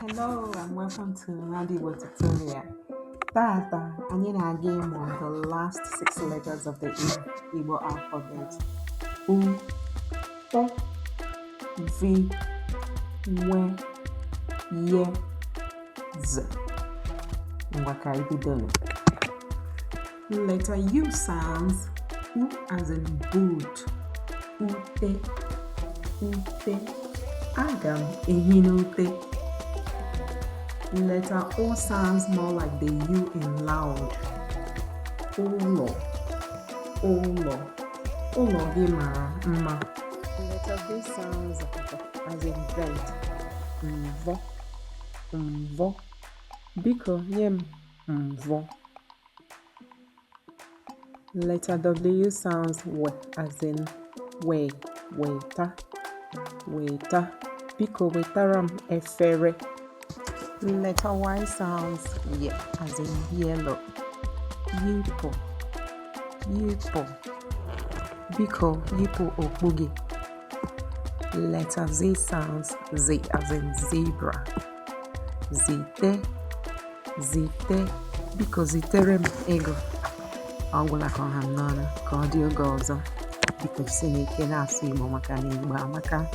Hello and welcome to Nadi Igbo tutorial. Tata, anyị na-aga ịmụ the last six letters of the Igbo alphabet. U, E, V, W, Y, Z. Ngwa, ka anyị bidonụ. Letter U sounds U as in boot. Ute, ute. Aga m ehi n'ute. Letter O sounds more like the U in loud. Ụlọ, ụlọ. Ụlọ gị mara mma. Letter V sounds V as in vent. Mvọ, mvọ. Biko nye m mvọ. Letter W sounds W as in we, weta, weta. Biko wetara m efere. Letter Y sounds Y as in yellow. Yipụ, yipụ. Biko yipụ okpu gị. Letter Z sounds Z as in zebra. Zite, zite. Biko zitere m ego. Ọ gwụla ka ọ ha m n'ọnụ. Ka ọ dị oge ọzọ. Biko jisie n'ike na-asụ Igbo maka na Igbo amaka.